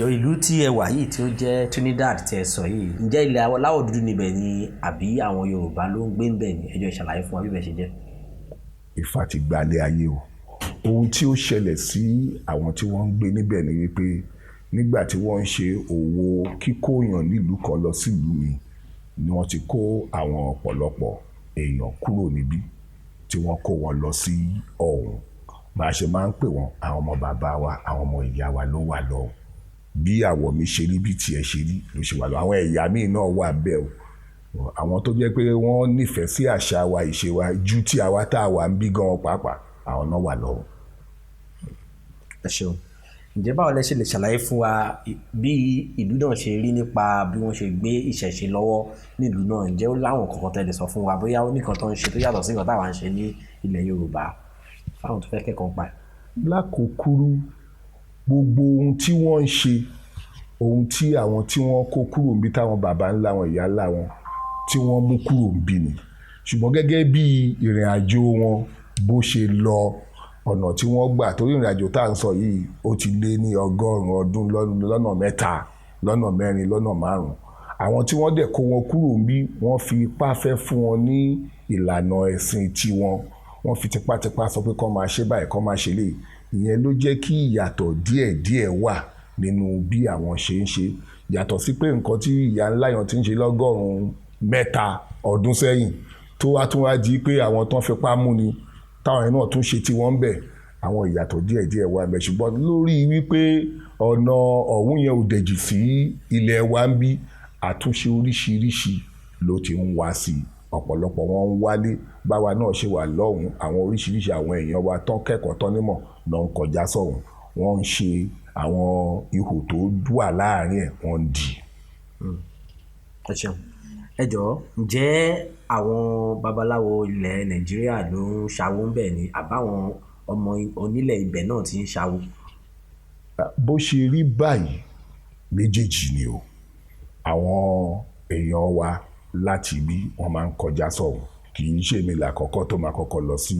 Jọ ìlú tí ẹ wà yìí tí ó jẹ́ Trinidad tí ẹ sọ yìí, ǹjẹ́ ilẹ̀ aláwọ̀ dúdú níbẹ̀ ni àbí àwọn Yorùbá ló ń gbé ńbẹ̀ ni? Ẹ jọ̀ọ́ ẹ ṣàlàyé fún wa bí ibẹ̀ ṣe jẹ́. Ifá ti gbalẹ̀ ayé o. Ohun tí ó ṣẹlẹ̀ sí àwọn tí wọ́n ń gbé níbẹ̀ ni wípé nígbà tí wọ́n ń ṣe òwò kíkó èèyàn nílùú kan lọ sílùú mi ni wọ́n ti kó àwọn ọ̀pọ̀lọpọ̀ èèyàn kúrò níbí tí wọ́n kó wọn lọ sí ọ̀hún. Bá a ṣe máa ń pè wọ́n, àwọn ọmọ bàbá wa, àwọn ọmọ ìyá wa ló wà lọ́hùn. Bí àwọ̀ mi ṣe rí, bí tiẹ̀ ṣe rí ló ṣe wà lọ. Àwọn ẹ̀yà míì náà wà bẹ́ẹ̀ o. Àwọn tó jẹ́ pé wọ́n nífẹ̀ẹ́ sí àṣà wa, ìṣe wa ju tí àwa tá a wà ń bí gan pàápàá, àwọn náà wà lọ́hùn. Ẹ ṣeun. Ǹjẹ́ báwo lẹ ṣe lè ṣàlàyé fún wa bí ìlú náà ṣe rí nípa bí wọ́n ṣe gbé ìṣẹ̀ṣe lọ́wọ́ nílùú náà? Ǹjẹ́ ó láwọn nǹkan kan tẹ́ lè sọ fún wa bóyá ó ní nǹkan tó ń ṣe tó yàtọ̀ sí nǹkan táwa ń ṣe ní ilẹ̀ Yorùbá fáwọn tó fẹ́ kẹ́kọ̀ọ́ nípa ẹ̀? Lákòókúrú, gbogbo ohun tí wọ́n ń ṣe, ohun tí àwọn tí wọ́n kó kúrò níbi táwọn baba ńlá wọn, ìyá ńlá wọn tí wọ́n mú kúrò níbí ni. Ṣùgbọ́n gẹ́gẹ́ bí ìrìn àjò wọn bó ṣe lọ, ọ̀nà tí wọ́n gbà, torí ìrìn àjò tá à ń sọ yìí ó ti lé ní 100 ọdún lọ́nà 3, lọ́nà 4, lọ́nà 5. Àwọn tí wọ́n dẹ̀ kó wọn kúrò níbí, wọ́n fi ipá fẹ́ fún wọn ní ìlànà ẹ̀sìn tiwọn. Wọ́n fi tipátipá sọ pé kó máa ṣe báyìí, kó máa ṣe léyìí. Ìyẹn ló jẹ́ kí ìyàtọ̀ díẹ̀díẹ̀ wà nínú bí àwọn ṣe ń ṣe. Yàtọ̀ sí pé nǹkan tí ìyá ńlá yẹn ti ń ṣe 300 ọdún sẹ́yìn tó wá tún wá di pé àwọn tán fipá mú ni táwọn yẹn náà tún ṣe tí wọ́n ń bẹ̀. Àwọn ìyàtọ̀ díẹ̀díẹ̀ wà ńbẹ̀. Ṣùgbọ́n lórí wípé ọ̀nà ọ̀hún yẹn ò dẹ̀jù sí ilẹ̀ wa ń bí, àtúnṣe oríṣiríṣi ló ti ń wá sí i. Ọ̀pọ̀lọpọ̀ wọn ń wálé, báwa náà ṣe wà lọ́hùn, àwọn oríṣiríṣi àwọn èèyàn wa tán kẹ́kọ̀ọ́ tán nímọ̀ ló ń kọjá sọ́hùn. Wọ́n ń ṣe àwọn ihò tó wà láàárín ẹ̀, wọ́n ń dì. Ẹ ṣeun. Ẹ jọ̀ọ́, ǹjẹ́ àwọn babaláwo ilẹ̀ Nàìjíríà ló ń ṣàwo ń bẹ̀ ni àbáwọn ọmọ onílẹ̀ ibẹ̀ náà ti ń ṣàwo? Bó ṣe rí báyìí, méjèèjì ni o. Àwọn èèyàn wa láti ibí wọ́n máa ń kọjá sọ́hùn. Kì í ṣe èmi làkọ́kọ́ tó máa kọ́kọ́ lọ sí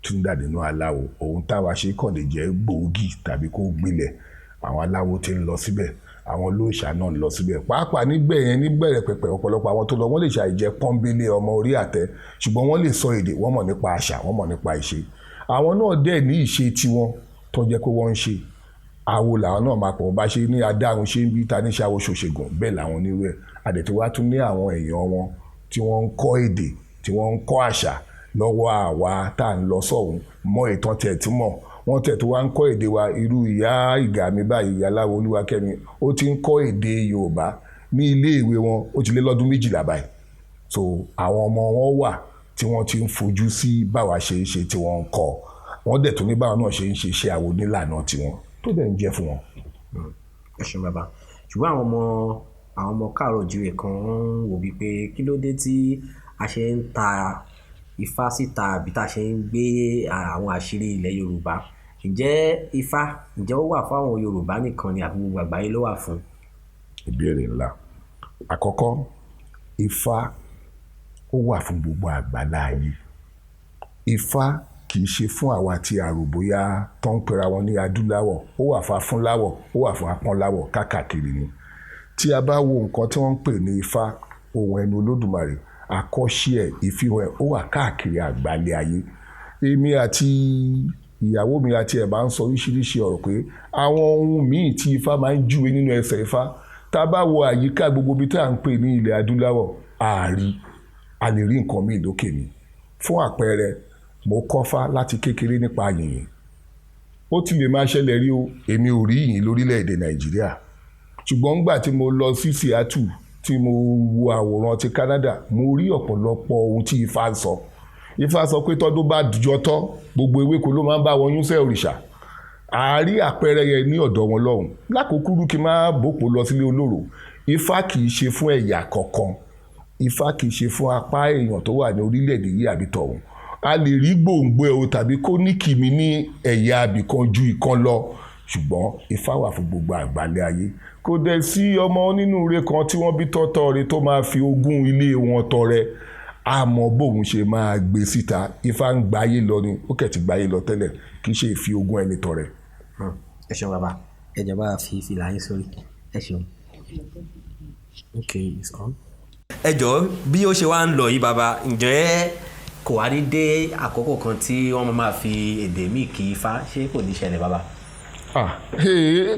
Trinidad nínú aláwo. Ohun táwa ṣe kàn lè jẹ́ gbòógì tàbí kó gbilẹ̀. Àwọn aláwo tí ń lọ síbẹ̀, àwọn olóòṣà náà ń lọ síbẹ̀. Pàápàá nígbẹ̀ yẹn, níbẹ̀rẹ̀ pẹ̀pẹ̀, ọ̀pọ̀lọpọ̀ àwọn tó lọ wọ́n lè ṣàìjẹ́ pọ́nbélé ọmọ orí àtẹ, ṣùgbọ́n wọ́n lè sọ èdè, wọ́n mọ̀ nípa àṣà, wọ́n mọ̀ nípa ìṣe. Àwọn náà dẹ̀ ní ìṣe tiwọn tó jẹ́ pé wọ́n ń ṣe. Awo làwọn náà máa pọ̀, bá ṣe ní adáhunṣe ṣe ń bí ta ní ṣàwo ṣòṣègùn, bẹ́ẹ̀ làwọn onírú ẹ̀. Adẹ̀ tí wá tún ní àwọn èèyàn wọn tí wọ́n ń kọ́ èdè, tí wọ́n ń kọ́ àṣà lọ́wọ́ àwa tá à ń lọ sọ́hùn mọ́ ìtàn tiẹ̀ tí mọ̀. Wọ́n tẹ̀ tó wá ń kọ́ èdè wa. Irú ìyá ìgà mi báyìí, ìyá aláwo Olúwakẹ́mi, ó ti ń kọ́ èdè Yorùbá ní ilé ìwé wọn, ó ti lé lọ́dún 12 báyìí. So àwọn ọmọ wọn wà tí wọ́n ti ń fojú sí báwa ṣe ń ṣe tí wọ́n ń kọ́. Wọ́n dẹ̀ tún ní báwa náà ṣe ń ṣe iṣẹ́ awo nílànà tiwọn tó dẹ̀ ń jẹ́ fún wọn. Ẹ ṣeun bàbá. Ṣùgbọ́n àwọn ọmọ káàárọ̀ oòjíire kan ń wò wípé kí ló dé tí a ṣe ń ta Ifá síta àbí tá a ṣe ń gbé àwọn àṣírí ilẹ̀ Yorùbá. Ǹjẹ́ Ifá, ǹjẹ́ ó wà fún àwọn Yorùbá nìkan ni àbí gbogbo àgbáyé ló wà fún? Ìbéèrè ńlá. Àkọ́kọ́, Ifá ó wà fún gbogbo àgbáńlá ayé. Ifá kì í ṣe fún àwa tí a rò bóyá tó ń pera wọn ní adúláwọ̀. Ó wà fún afúnláwọ̀, ó wà fún apọ́nláwọ̀ káàkiri ni. Tí a bá wo nǹkan tí wọ́n ń pè ní Ifá, ohun ẹnu Olódùmarè, àkọ́ṣe ẹ̀, ìfihàn ẹ̀, ó wà káàkiri àgbáńlé ayé. Èmi àti ìyàwó mi àti ẹ̀ máa ń sọ oríṣiríṣi ọ̀rọ̀ pé àwọn ohun míì tí Ifá máa ń júwe nínú ẹsẹ̀ Ifá, tá a bá wo àyíká gbogbo ibi tí à ń pè ní ilẹ̀ adúláwọ̀, a rí, a lè rí nǹkan míì lókè mi. Fún àpẹẹrẹ, mo kọ́fá láti kékeré nípa yìnyín. Ó ti lè máa ṣẹlẹ̀ rí o, èmi ò rí yìnyín lórílẹ̀ èdè Nàìjíríà. Ṣùgbọ́n nígbà tí mo lọ sí Seattle tí mo wo àwòrán ti Canada, mo rí ọ̀pọ̀lọpọ̀ ohun tí Ifá ń sọ. Ifá sọ pé tọ́dún bá jọ tán, gbogbo ewéko ló máa ń bá wọn yúnṣẹ́ òrìṣà. A rí àpẹẹrẹ yẹn ní ọ̀dọ̀ wọn lọ́hùn. Lákòókúrú kí n máa bòpò lọ sílé olóró. Ifá kì í ṣe fún ẹ̀yà kankan. Ifá kì í ṣe fún apá èèyàn tó wà ní orílẹ̀ èdè yìí àbí tọ̀hún. A lè rí gbòǹgbò ẹ̀ o tàbí kó ní kìmí ní ẹ̀yà abìkan ju ìkan lọ. Ṣùgbọ́n Ifá wà fún gbogbo àgbáńlé ayé. Kò dẹ̀ sí ọmọ onínúure kan tí wọ́n bí tọ́tọ́ re tó máa fi ogún ilé wọn tọrẹ. A mọ bóun ṣe máa gbé síta. Ifá ń gbáyé lọ ni, ó kẹ̀ ti gbáyé lọ tẹ́lẹ̀, kì í ṣe ìfi ogún ẹni tọrẹ. Ẹ ṣeun bàbá. Ẹ jọ̀ọ́, bá wa fi fìlà yín sórí. Ẹ ṣeun. Okay, it's on. Ẹ jọ̀ọ́, bí ó ṣe wá ń lọ yìí, bàbá, ǹjẹ́ kò wá ní dé àkókò kan tí wọ́n máa fi èdè míì kí Ifá? Ṣé kò ní ṣẹlẹ̀, bàbá? Ah,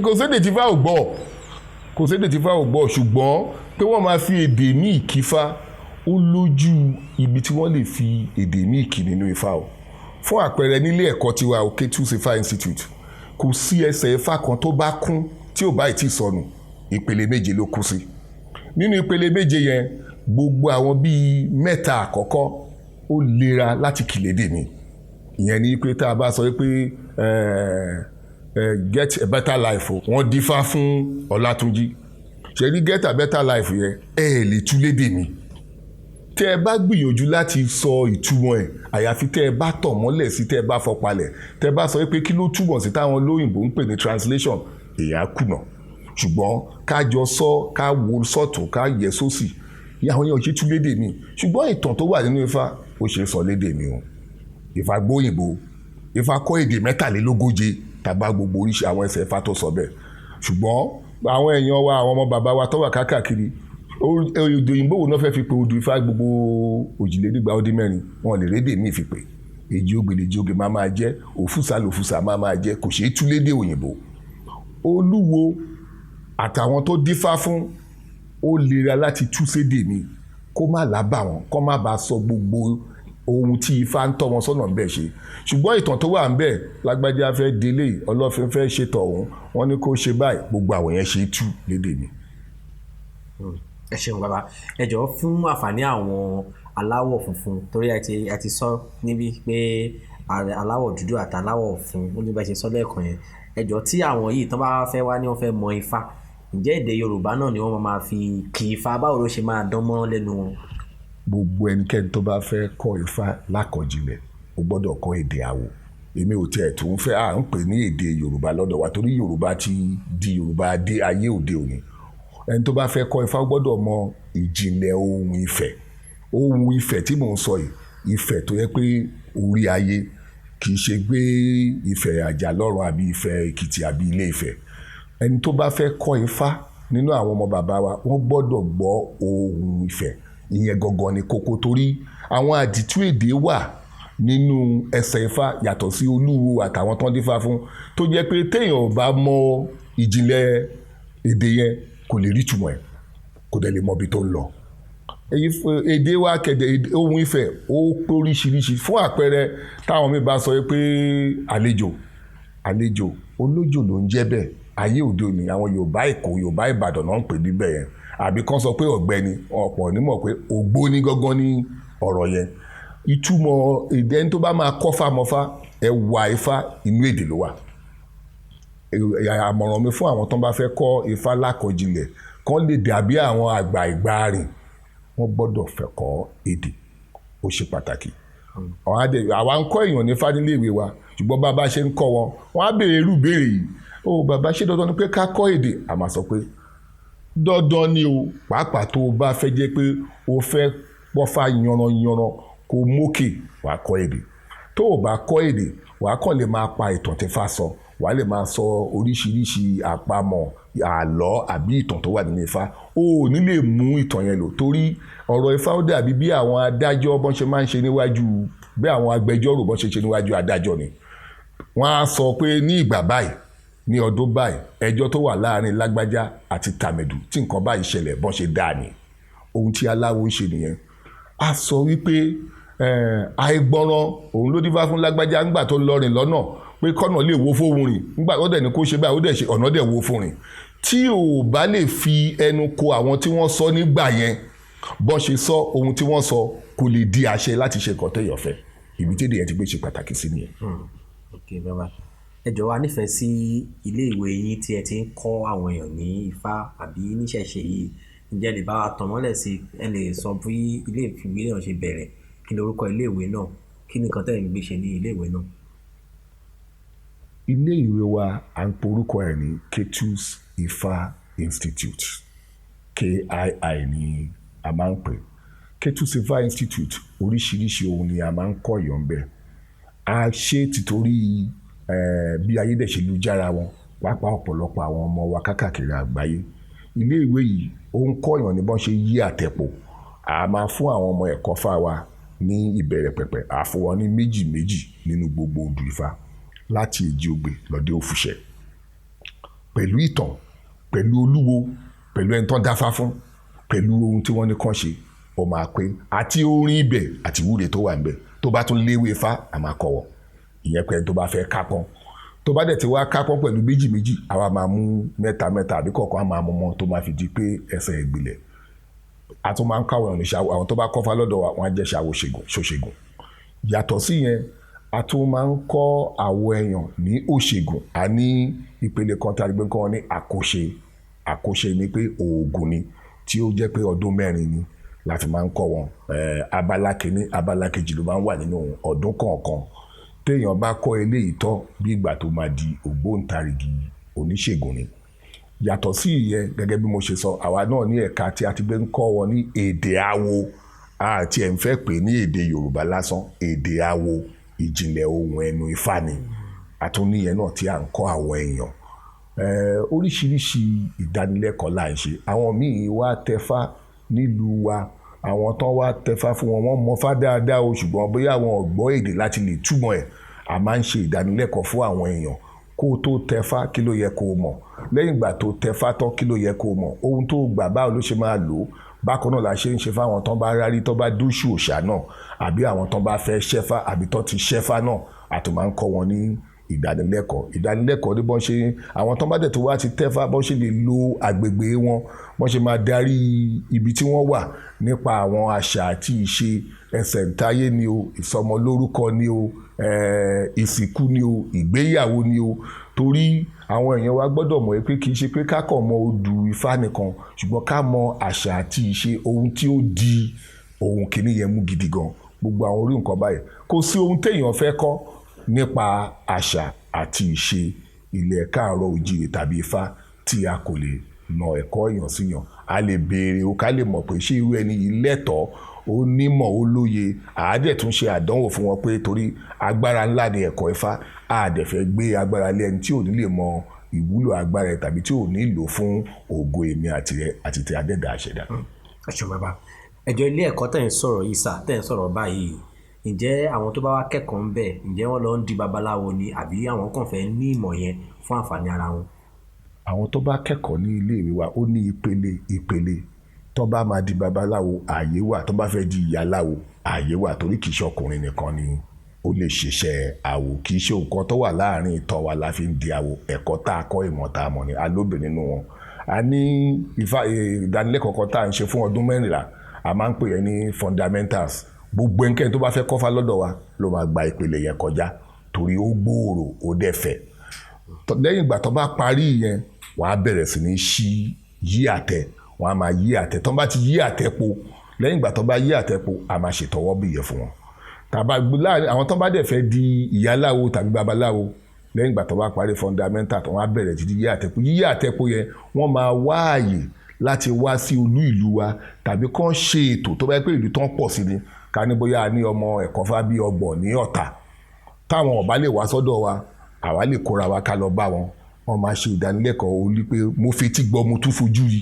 kò sédè tí Ifá ò gbọ́, kò sédè tí Ifá ò gbọ́. Ṣùgbọ́n pé wọ́n máa fi èdè míì kífá, ó lójú ibi tí wọ́n lè fi èdè míì kí nínú Ifá o. Fún àpẹẹrẹ, nílé ẹ̀kọ́ tiwa, Ketus Ifá Institute, kò sí ẹsẹ̀ Ifá kan tó bá kún tí ò bá ì tí sọnù. Ìpele méje ló kú sí. Nínú ìpele méje yẹn, gbogbo àwọn bíi mẹ́ta àkọ́kọ́, ó lera láti kìlédè mi. Ìyẹn ni pé tá a bá sọ pé "get a better life" o, wọ́n dífá fún Ọlátúnjí, ṣe ní "get a better life" yẹn, ẹ lè tú lédè mi. Tẹ́ ẹ bá gbìyànjú láti sọ ìtumọ̀ ẹ̀, àyàfi tẹ́ ẹ bá tọ̀ mọ́lẹ̀ sí, tẹ́ ẹ bá fọpalẹ̀, tẹ́ ẹ bá sọ pé kí ló túmọ̀ sí, táwọn olóyìnbó ń pè ní translation, èyí á kùnà. Ṣùgbọ́n ká jọ sọ, ká wo sọ́tún, ká yẹ sósì, àwọn yẹn ò ṣe tú lédè mi. Ṣùgbọ́n ìtàn tó wà nínú Ifá, ó ṣe é sọ lédè mi o. Ifá gbóyìnbó, Ifá kọ́ èdè 43, tàbá gbogbo oríṣi àwọn ẹsẹ̀ Ifá tó sọ bẹ́ẹ̀. Ṣùgbọ́n àwọn èèyàn wa, àwọn ọmọ bàbá wa tó wà káàkiri, èdè òyìnbó wo náà fẹ́ fi pe odù Ifá gbogbo 424? Wọn lè rédè míì fi pè. Èjì ògbè lèjì ògbè máa máa jẹ́, òfúsà lòfúsà máa máa jẹ́, kò ṣeé tú lédè òyìnbó. Olúwo àtàwọn tó dífá fún, ó lera láti tú sédè mi, kó má lábà wọn, kó má bàa sọ gbogbo ohun tí Ifá ń tọ́ wọn sọ́nà ń bẹ̀ ṣe. Ṣùgbọ́n ìtàn tó wà ń bẹ̀, lágbájá fẹ́ délé, ọlọ́fin fẹ́ ṣe tọ̀hún, wọ́n ní kó ṣe báyìí, gbogbo àwọn yẹn ṣe é tú lédè mi. Ẹ ṣeun, bàbá. Ẹ jọ̀ọ́, fún àǹfààní àwọn aláwọ̀ funfun, torí a ti sọ níbí pé aláwọ̀ dúdú àti aláwọ̀ funfun, ó ní bá ṣe sọ lẹ́ẹ̀kan yẹn. Ẹ jọ̀ọ́, tí àwọn yìí tán bá fẹ́ wá ní wọ́n fẹ́ mọ Ifá, ǹjẹ́ èdè Yorùbá náà ni wọ́n máa fi kì Ifá? Báwo ló ṣe máa dán mọ́ lẹ́nu wọn? Gbogbo ẹnikẹ́ni tó bá fẹ́ kọ́ Ifá lákọ̀jinlẹ̀, ó gbọ́dọ̀ kọ́ èdè àwò. Èmi ò tiẹ̀ tún fẹ́ à ń pè ní èdè Yorùbá lọ́dọ̀ wa, torí Yorùbá ti di Yorùbá dé ayé òde òní. Ẹni tó bá fẹ́ kọ́ Ifá gbọ́dọ̀ mọ ìjìnlẹ̀ ohun Ifẹ̀. Ohun Ifẹ̀ tí mò ń sọ yìí, Ifẹ̀ tó yẹ pé orí ayé, kì í ṣe gbé Ifẹ̀ Àjàlọ́run àbí Ifẹ̀ Èkìtì àbí Ilé Ifẹ̀. Ẹni tó bá fẹ́ kọ́ Ifá nínú àwọn ọmọ bàbá wa, wọ́n gbọ́dọ̀ gbọ́ ohun Ifẹ̀. Ìyẹn gangan ni kókó, torí àwọn àdìtú èdè wà nínú ẹsẹ̀ Ifá, yàtọ̀ sí olúwo àtàwọn tó ń dífá fún, tó jẹ́ pé téèyàn ò bá mọ ìjìnlẹ̀ èdè yẹn, kò lè rí ìtumọ̀ ẹ̀, kò dẹ̀ lè mọ ibi tó ń lọ. Èdè wa kẹ̀dẹ̀, ohun Ifẹ̀ ó pé oríṣiríṣi. Fún àpẹẹrẹ, táwọn mi bá sọ pé àlejò, àlejò, olójò ló ń jẹ́ bẹ́ẹ̀. Ayé òde òní, àwọn Yorùbá Èkó, Yorùbá Ìbàdàn náà ń pè níbẹ̀ yẹn. Àbí kán sọ pé ọ̀gbẹ́ni, ọ̀pọ̀ onímọ̀ pé ògbóni gangan ní ọ̀rọ̀ yẹn. Ìtumọ̀ èdè, ẹni tó bá máa kọ́ fámọ́fá, ẹwà Ifá inú èdè ló wà. Àmọ̀ràn mi fún àwọn tó bá fẹ́ kọ́ Ifá lákọ̀jinlẹ̀, kán lè dàbí àwọn àgbà ìgbàanì, wọ́n gbọ́dọ̀ fẹ́ kọ́ èdè. Ó ṣe pàtàkì. Àwa ń kọ́ èèyàn ní Ifá nílé ìwé wa, ṣùgbọ́n bá a bá ṣe ń kọ́ wọn, wọ́n á béèrè irú ìbéèrè yìí: "Ó bàbá, ṣé dandan ni pé ká kọ́ èdè?" A máa sọ pé dandan ni o, pàápàá tó o bá fẹ́ jẹ́ pé o fẹ́ pọ́fà yanranyanran, kó mókè, wàá kọ́ èdè. Tó o bá kọ́ èdè, wàá kàn lè máa pa ìtàn tí Ifá sọ, wàá lè máa sọ oríṣiríṣi àpamọ̀, àlọ́ àbí ìtàn tó wà nínú Ifá. O ò ní lè mú ìtàn yẹn lò, torí ọ̀rọ̀ Ifá ó dàbí bí àwọn adájọ́ bọ́n ṣe máa ń ṣe níwájú, bí àwọn agbẹjọ́rò bọ́n ṣe ṣe níwájú adájọ́ ni. Wọ́n á sọ pé ní ìgbà báyìí, ní ọdún báyìí, ẹjọ́ tó wà láàrin lágbájá àti tàmẹ̀dù, tí nǹkan báyìí ṣẹlẹ̀, bọ́n ṣe dáa ni. Ohun tí aláwo ń ṣe nìyẹn. A sọ wípé àìgbọràn òun ló dífá fún lágbájá ńgbà tó lọ rìn lọ́nà, pé kọ́nà lè wo fóun rìn ńgbà ó dẹ̀ ní kó ṣe báyìí, ó dẹ̀ ṣe, ọ̀nà dẹ̀ wo fún rìn. Tí ò bá lè fi ẹnu ko àwọn tí wọ́n sọ nígbà yẹn, bọ́n ṣe sọ ohun tí wọ́n sọ, kò lè di àṣẹ láti ṣe nǹkan téèyàn fẹ́. Ibi tí èdè yẹn ti gbé ṣe pàtàkì sí nìyẹn. Ok, bàbá, ẹ jọ̀ọ́, a nífẹ̀ẹ́ sí ilé ìwé yín tí ẹ ti ń kọ́ àwọn èèyàn ní Ifá àbí níṣẹ̀ṣe yìí. Ǹjẹ́ ẹ lè bá wa tàn mọ́lẹ̀ sí? Ẹ lè sọ bí ilé ìwé náà ṣe bẹ̀rẹ̀? Kí ni orúkọ ilé ìwé náà? Kí ni nǹkan tẹ́ ẹ̀ ń gbé ṣe ní ilé ìwé náà? Ilé ìwé wa, à ń porúkọ ẹ̀ ní Ketus Ifá Institute. KII ni a máa ń pè Ketus Ifá Institute. Oríṣiríṣi ohun ni a máa ń kọ́ èèyàn bẹ́ẹ̀. A ṣe tìtorí bí ayé dẹ̀ ṣe lu jára wọn. pàápàá ọ̀pọ̀lọpọ̀ àwọn ọmọ wa kákàkiri àgbáyé. Ilé ìwé yìí ó ń kọ́yàn ní bọ́n ṣe yí àtẹ̀pọ̀. A máa fún àwọn ọmọ ẹ̀kọ́ fá wa ní ìbẹ̀rẹ̀ pẹ̀pẹ̀, a fún wọn ní méjì méjì nínú gbogbo odù Ifá láti Èjì Ogbè lọ́dẹ Òfùṣẹ́, pẹ̀lú ìtàn, pẹ̀lú olúwo, pẹ̀lú ẹni tán dáfá fún, pẹ̀lú ohun tí wọ́n ní kàn ṣe, ó máa pé àti orin ibẹ̀ àti ìwúre tó wà níbẹ̀. Tó bá tún léwé Ifá, a máa kọ́ wọ̀. Ìyẹn pé ẹni tó bá fẹ́ kápọ́n, tó bá dẹ̀ ti wá kápọ́n pẹ̀lú méjì méjì, àwa máa mú mẹ́ta mẹ́ta àbí kọ̀ọ̀kan, á máa mú mọ́ tó máa fi di pé ẹsẹ̀ ìgbìlẹ̀. A tún máa ń káwọn èèyàn ní ṣàwò. Àwọn tó bá kọ́fá lọ́dọ̀ wa, wọ́n á jẹ́ ṣàwò ṣòṣègùn. Yàtọ̀ sí yẹn, a tún máa ń kọ́ àwọn èèyàn ní òṣègùn. A ní ìpele kan tí a gbé kọ́ wọn ní àkóṣe. Àkóṣe ni pé oògùn ni, tí ó jẹ́ pé ọdún 4 ni la fi máa ń kọ́ wọn. Abala kìíní, abala kejì ló máa ń wà nínú ọdún kọ̀ọ̀kan. Téèyàn bá kọ́ eléyìí tán, bí ìgbà tó máa di ògbóǹtarìgì oníṣègùn ni. Yàtọ̀ sí ìyẹn, gẹ́gẹ́ bí mo ṣe sọ, àwa náà ní ẹ̀ka tí a ti gbé ń kọ́ wọn ní èdè awo. Àti ẹ̀ ń fẹ́ pè ní èdè Yorùbá lásán, èdè awo, ìjìnlẹ̀ ohun ẹnu Ifá ni. Àtúníyẹn náà tí à ń kọ́ àwọn èèyàn. Oríṣiríṣi ìdánilẹ́kọ̀ọ́ là ń ṣe. Àwọn míì wá tẹfá nílùú wa, àwọn tán wá tẹfá fún wọn, wọ́n mọfá dáadáa o, ṣùgbọ́n bóyá àwọn ò gbọ́ èdè láti lè túmọ̀ ẹ̀. A máa ń ṣe ìdánilẹ́kọ̀ọ́ fún àwọn èèyàn. Kó tó tẹfá, kí ló yẹ kó mọ̀? Lẹ́yìn ìgbà tó tẹfá tán, kí ló yẹ kó mọ̀? Ohun tó gbà, báwo ló ṣe máa lò ó? Bákan náà la ṣe ń ṣe fáwọn tán bá rárí, tán bá dúṣù òòṣà náà, àbí àwọn tán bá fẹ́ ṣẹ́fá, àbí tán ti ṣẹ́fá náà, a tún máa ń kọ́ wọn ní ìdánilẹ́kọ̀ọ́. Ìdánilẹ́kọ̀ọ́ ní bọ́n ṣe àwọn tán bá dẹ̀ tó wá ti tẹ́fá, bọ́n ṣe lè lo agbègbè wọn, bọ́n ṣe máa darí ibi tí wọ́n wà nípa àwọn àṣà àti ìṣe, ẹsẹ̀ ǹtáyé ni o, ìsọmọlórúkọ ni o, ìsìnkú ni o, ìgbéyàwó ni o. Torí àwọn èèyàn wa gbọ́dọ̀ mọ̀ pé kì í ṣe pé ká kàn mọ odù Ifá nìkan, ṣùgbọ́n ká mọ àṣà àti ìṣe ohun tí ó di ohun kìíní yẹn mú gidi gan. Gbogbo àwọn orí nǹkan báyìí, kò sí ohun téèyàn fẹ́ kọ́ nípa àṣà àti ìṣe ilẹ̀ káàárọ̀ oòjíire tàbí Ifá tí a kò lè na ẹ̀kọ́ èèyàn sí yàn. A lè béèrè o, ká lè mọ̀ pé ṣé irú ẹni yìí lẹ́tọ̀ọ́, ó nímọ̀, ó lóye. A dẹ̀ tún ṣe àdánwò fún wọn pé torí agbára ńlá ni ẹ̀kọ́ Ifá, a dẹ̀ fẹ́ gbé agbára lé ẹni tí ò ní lè mọ ìwúlò agbára ẹ̀ tàbí tí ò ní lò fún ògo èmi àti rẹ àti ti adẹ́dà àṣẹdá. Ẹ ṣeun bàbá. Ẹjọ́ ilé ẹ̀kọ́ tẹ̀ ń sọ̀rọ̀ yìí sà, tẹ̀ ń sọ̀rọ̀ báyìí, ǹjẹ́ àwọn tó bá wá kẹ́kọ̀ọ́ ń bẹ̀, ǹjẹ́ wọ́n lọ ń di babaláwo ni, àbí àwọn kàn fẹ́ ní ìmọ̀ yẹn fún àǹfààní ara wọn? Àwọn tó bá kẹ́kọ̀ọ́ ní ilé ìwé wa, ó ní ìpele ìpele. Tó bá máa di babaláwo, ààyè wà. Tó bá fẹ́ di ìyáláwo, ààyè wà, torí kì í ṣe ọkùnrin nìkan ni ó lè ṣiṣẹ́ awo. Kì í ṣe nǹkan tó wà láàrin ìtọ́ wa la fi ń di awo. Ẹ̀kọ́ tá a kọ́, ìmọ̀ tá a mọ̀ ni, alóbìnrin nínú wọn. A ní ìdánilẹ́kọ̀ọ́ kan tá à ń ṣe fún ọdún 14, a máa ń pè é ní fundamentals. Gbogbo ẹnikẹ́ni tó bá fẹ́ kọ́fá lọ́dọ̀ wa ló máa gba ìpele yẹn kọjá, torí ó gbòòrò, ó dẹ̀ fẹ̀. Lẹ́yìn ìgbà tó bá parí yẹn, wọ́n á bẹ̀rẹ̀ sí ní ṣí yí àtẹ, wọ́n á máa yí àtẹ. Tó bá ti yí àtẹ po, lẹ́yìn ìgbà tó bá yí àtẹ po, a máa ṣètọwọ́ bìyẹ fún wọn. Tàbá láàrin àwọn tó bá dẹ̀ fẹ́ di ìyáláwo tàbí babaláwo, lẹ́yìn ìgbà tó bá parí fundamental, tó wọ́n á bẹ̀rẹ̀ títí yí àtẹ po. Yíyí àtẹ po yẹn, wọ́n máa wá àyè láti wá sí olú ìlú wa tàbí kán ṣe ètò tó bá yẹ pé ìlú tán pọ̀ sí ni. Ká ní bóyá a ní ọmọ ẹ̀kọ́ fá bí 30 ní Ọ̀tà, táwọn ọ̀bá lè wá sọ́dọ̀ wa, àwa lè kóra wa ká lọ bá wọn. Wọ́n máa ṣe ìdánilẹ́kọ̀ọ́ olú pé mo fetí gbọ́, mo tún fojú rí.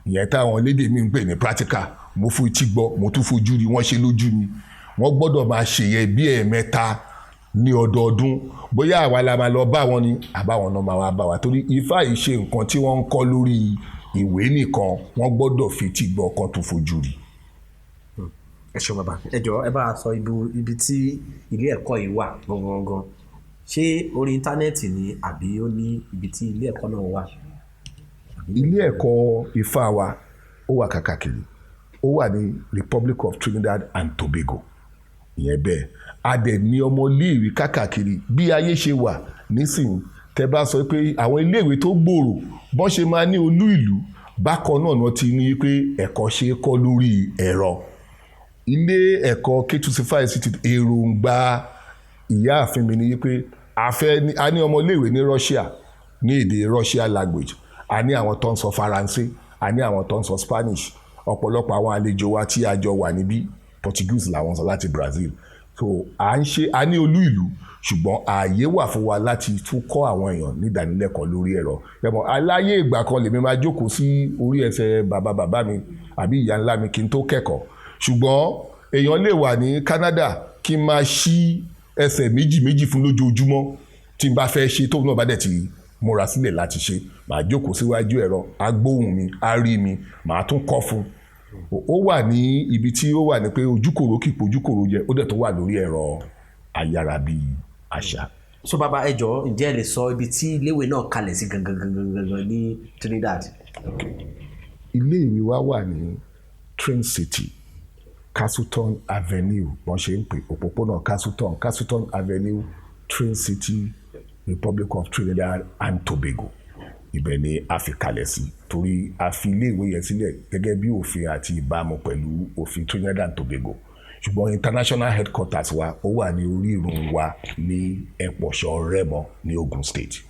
Ìyẹn táwọn elédè mi ń pè ní practical. Mo fetí gbọ́, mo tún fojú rí, wọ́n ṣe lójú mi. Wọ́n gbọ́dọ̀ máa ṣe yẹn bí ẹ̀ẹ̀mẹ́ta ní ọdọọdún. Bóyá àwa la máa lọ bá wọn ni, àbáwọn náà máa wá bá wa, torí Ifá yìí ṣe nǹkan tí wọ́n ń kọ́ lórí ìwé nìkan, wọ́n gbọ́dọ̀ fetí gbọ́ kan tún fojú rí. Ẹ ṣeun bàbá. Ẹ jọ̀ọ́, ẹ bá a sọ ibi tí ilé ẹ̀kọ́ yìí wà gangan. Ṣé orí íńtánẹ́ẹ̀tì ni, àbí ó ní ibi tí ilé ẹ̀kọ́ náà wà? Ilé ẹ̀kọ́ Ifá wa ó wà kákàkiri. Ó wà ní Republic of Trinidad and Tobago. Ìyẹn bẹ́ẹ̀. A dẹ̀ ní ọmọ iléèwé kákàkiri bí ayé ṣe wà nísìnyí. Tẹ bá sọ pé àwọn iléèwé tó gbòòrò, bọ́n ṣe máa ní olú ìlú, bákan náà ni wọ́n ti ní pé ẹ̀kọ́ ṣe é kọ́ lórí ẹ̀rọ. Ilé ẹ̀kọ́ K2 Institute, èròǹgbà ìyáàfin mi ni pé a ní ọmọ iléèwé ní Russia ní èdè Russia language, a ní àwọn tó ń sọ Faransé, a ní àwọn tó ń sọ Spanish. Ọ̀pọ̀lọpọ̀ àwọn àlejò wa tí a jọ wà níbí, Portuguese làwọn sọ láti Brazil. So à ń ṣe, a ní olú ìlú, ṣùgbọ́n ààyè wà fún wa láti tún kọ́ àwọn èèyàn ní ìdánilẹ́kọ̀ọ́ lórí ẹ̀rọ. Ẹ̀mọ́ aláyé ìgbà kan lèmi máa jókòó sí orí ẹsẹ̀ bàbá bàbá mi àbí ìyá ńlá mi kí n tó kẹ́kọ̀ọ́, ṣùgbọ́n èèyàn lè wà ní Canada kí n máa ṣí ẹsẹ̀ méjì méjì fún lójoojúmọ́ tí n bá fẹ́ ṣe. Tóun náà bá dẹ̀ ti múra sílẹ̀ láti ṣe, màá jókòó síwájú ẹ̀rọ, á gbóhùn mi, á rí mi, màá tún kọ́ fún un. Ó wà ní ibi tí ó wà ní pé ojúkòrò kì í pojúkòrò jẹ, ó dẹ̀ tó wà lórí ẹ̀rọ ayárabíàṣá. So bàbá, ẹ jọ̀ọ́, ǹjẹ́ ẹ lè sọ ibi tí iléèwé náà kalẹ̀ sí gangan gangan gangan ní Trinidad? Ilé ìwé wa wà ní Train City, Castleton Avenue, wọ́n ṣe ń pè òpópónà Castleton, Castleton Avenue, Train City, Republic of Trinidad and Tobago. Ibẹ̀ ni a fi kalẹ̀ sí, torí a fi iléèwé yẹn sílẹ̀ gẹ́gẹ́ bí òfin àti ìbámu pẹ̀lú òfin Trinidad and Tobago, ṣùgbọ́n international headquarters wa, ó wà ní orírun wa ní Ẹ̀pọ̀ṣọ́ Rẹ́mọ ní Ogun State.